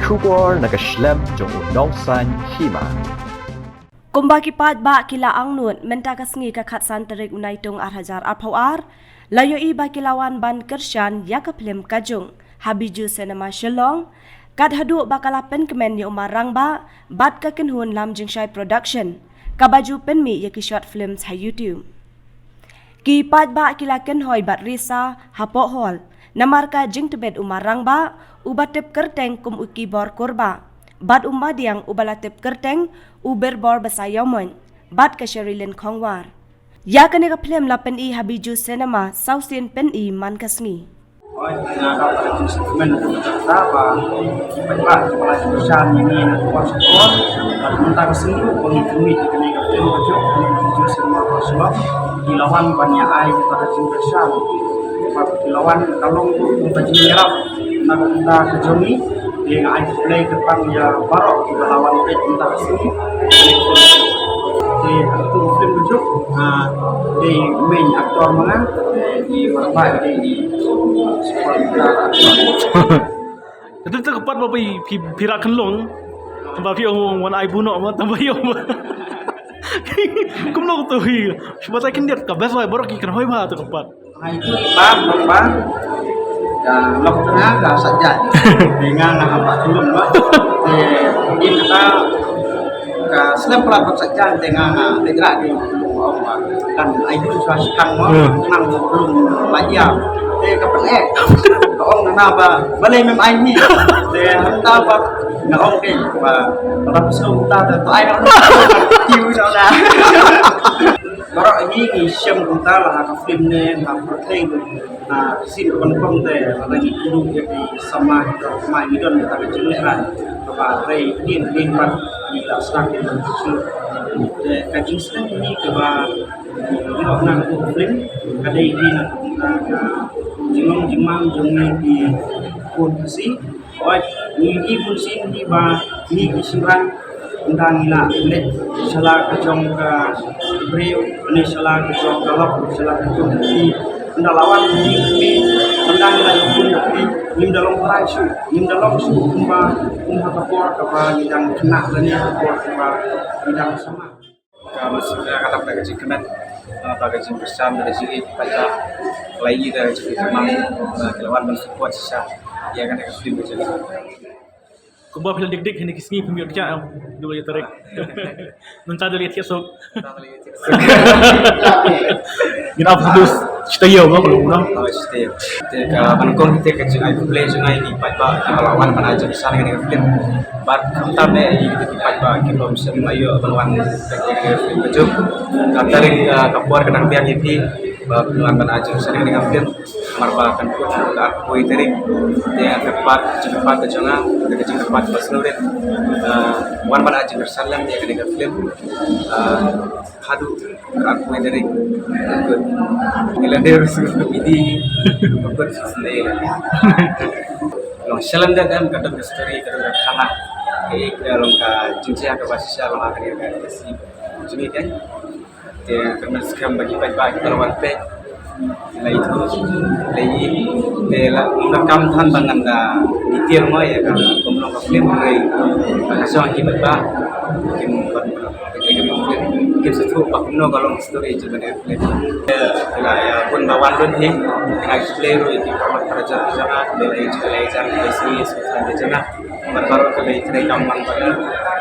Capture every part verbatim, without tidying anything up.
Khubor na ka shlem jong u nongsan hima. Kumba ki paidbah ki la angnud, mynta ka sngi ka khatsan tarik u Naitung ar hajar arphew ar, la ïohi ba ki la wan ban kyrshan ïa ka phlim Ka Jung ha Bijou Cinema Shillong, kat haduh ba ka la pynkmen ïa u Mar Rangbah bad ka kynhun Lam Jingshai Production, kaba ju pynmih ïa ki short films ha YouTube. Ki paidbah ki la kynhoi bad risa hapoh hall namar ka jingtbit u Mar Rangbah uba tip kyrteng kum u Kibor Kurbah bad u Madiang uba la tip kyrteng u Birbor Basa Ïawmoit bad ka Sherilyn Khongwar. Ïa kane ka phlim la pyni ha Bijou Cinema saw sien pyni man ka sngi. Oi, nga ka pa ka jingstmen ka ba ba ba ba la jingsan ni ni na kuat kuat. Mynta ka sngi ko ni kami di kami ka film ka jok ni ka jok semua ko semua. Di lawan ban ïa ai ka jingsan. Ba di lawan ka long ka jingïarap na ka jong ni. Dia nga ai play depan ïa baroh kita lawan pet entah sini. Di actor film tu, ah, di main actor mana? Di Warbai di, di sekolah kita actor. Itu tu kepat bapak pi pi rak kenlong. Tambah pi ong wan ai bunok mah tambah pi ong. Kumno tu hi. Sebab saya kendiat ka best wai baroh ki kan hoi ba tu kepat. Hai tu ba ba ba. Ya lok tengah ka saja. Dengan nak apa tu ba. Di kita ka slem pelat ba saja dengan nak legra di kan ai tu sa sekan mo nang belum lagi ya. Di ka pengek. Ka ong na ba balai mem ai ni. Di hanta ba na ong ke ba. Ba pesu ta tu ai na. Kiu na la. Baroh ngi ngi shem kumta la ha ka film ne ha pyrthei ne ha scene ban kong te la ngi kulu ïa ki sama ki tong ma ngi don ta ka jingleh ran kaba rei din din pat ngi la snak ïa ka film. Te ka jingsneng ngi kaba ïoh na ka film ka dei ngi na kumta ka jinglong jingmang jong ngi ki khun Khasi. Oi, ngi ki bun sien ngi ba ngi ki shynrang ynda ngi la leit sha la ka jong ka briew ne sha la ka jong ka lok sha la ka jong ka phi. Ynda la wan ngi ki ynda ngi la ïoh phi ngim da long trai shuh, ngim da long shuh kumba kumba ka por kaba ngi dang khynnah lane ka por kaba ngi dang samah. Ka masi ka dap da ka jingkmen, ah, da ka jingkyrshan, da ka jingïeit, ka jingpynlait, da ka jingkyrmen, ah, ki la wan ban support shisha ïa kane ka film ka jong ngi. Kumba phi la dik dik, hynne ki sngi phim ïoh thiah, em, dua ïa tarik. Mynta dei ïa thiah suk. Ngin ap terus. Stay yo, ba, kalau udah. Oh, stay yo. Te ka ban kong te ka jingai khublei jong ngi ïa ki paidbah kiba la wan ban ai jingkyrshan ïa kane ka film. Bad khamtam eh ïa ki paidbah kiba ym shym la ïoh ban wan ïa kane ka film ka jong. Ka tarik, ah, ka por ka dang biang ïa phi ba phin wan ban ai jingkyrshan ïa kane ka film. Namar ba kan kut ka arphew tarik. Te ka kyrpad, jingkyrpad ka jong nga, ka jingkyrpad ba sngewrit. Ah, wan ban ai jingkyrshan lem ïa kane ka film. Ah, haduh ka arphew tarik. Good. Ngi la dei ruh sngewbha idi. Good sngewbha. Long shalem da dam ka dam ka story ka dam ka khana. Ka ik da long ka jingjia kaba shisha long ha kane ka si. Jingim kan. Te ka men skhem ba ki paidbah ki la wan peit. Lai tu lai te la kum da kam than ba ngan da detail mo ïa ka kumno ka film rai. Ba ka shong ki paidbah. Kim ban Kin sa thuh ba kumno ka long story jong kane ka film. Te la ïa bun ba wan lut hi, nga explain ruh ïa ki format para jong ka jong nga, te la ïa jong ka ïa jong ka sui ïa sui ka jong nga. Bad baroh ka dei trei kam man ba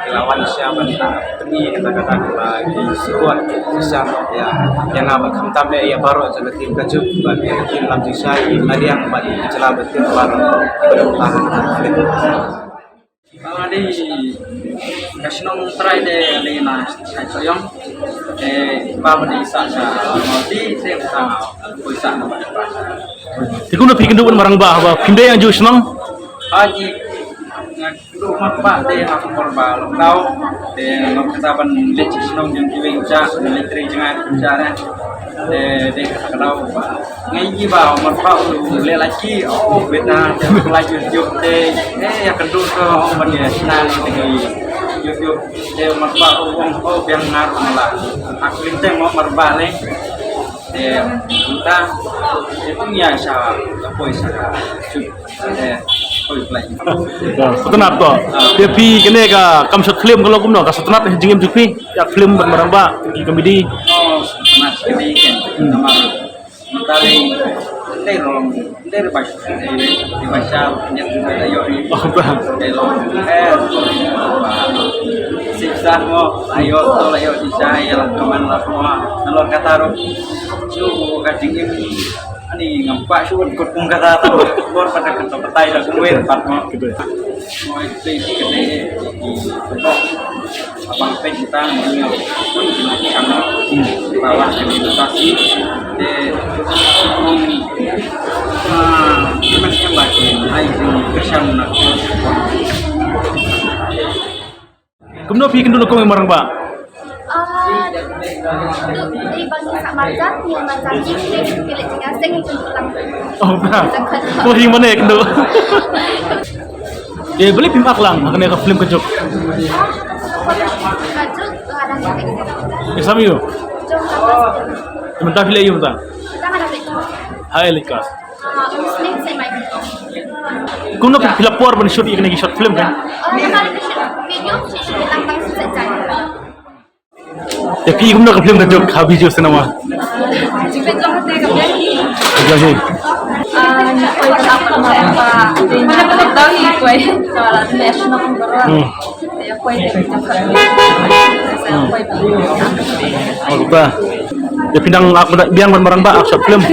ki la wan sha ban ta pyni kata kata ba ki support sha ïa ïa nga ba khamtam ïa baroh jong ka team ka juk ba ïa ka team Lam Jingshai, ïa Mariang bad ïa ki jylla ba team ba ki ba dang ta film. Ba dei ka shnong trai de dei na Shai Soyong. Te ba ba dei sa sa moti te sa poi sa na ba. Te kumno phi kynduh Mar Rangbah ba phim dei ïa ju shnong? Haji nga kynduh Mar Rangbah de ha por ba lockdown. Te ngam kata ban leit shnong jong ki wei cha, leit tri jngai cha ne. Te de kata ka dau ba ngai ji ba Mar Rangbah u le la ki o beta te la ju ju te e ya ka du ko o ban ye na ni te ki ju ju te Mar Rangbah u ong o biang ngar la ak lin te mo Mar Rangbah le te ta te pun ya sa ka poi sa ka ju te Sngewtynnat to. Te phi kane ka kam short film ka long kumno, ka sngewtynnat ha jingim jong phi ïa film bad marang ba ki comedy? Oh, sngewtynnat kane kan. Namar mynta dei, dei long, dei ba, dei ba sha nyet dei la ïoh. Oh, ba. Dei long. Eh. Shisha mo, la ïoh to, la ïoh shisha ïa la kaman la mo. Nalor kata ruh. Shu ka jingim Ani ngam kwah shuh ban kut kum kata tu. Bor pada kata batai la kumwei pat mo. Gitu ya. Mo itu itu kata. Abang pek kita ni. Pun kita kan. Bawa ke kita sih. De. Ah, macam macam. Ai, kerja nak. Kumno phi kynduh na kong marang ba? Ah, tu, di bang sa marjan, ni marjan ni, ni, ni, ni, ni, ni, ni, ni, Oh, ba. Ko hi mane kynduh. Eh, balei phim act lang ha kane ka film Ka Juk? Ka Juk, ada. Ïa sam ïa u. Mynta phi leh ïa u mynta. Hai, likas. Kumno phi la por ban shoot ïa kane ka short film kan? Te phi kumno ka film Ka Juk ha Bijou Cinema? Bijou hi. Hmm. Hmm. Oh, ba. Te phi dang act biang ban marang ba act short film?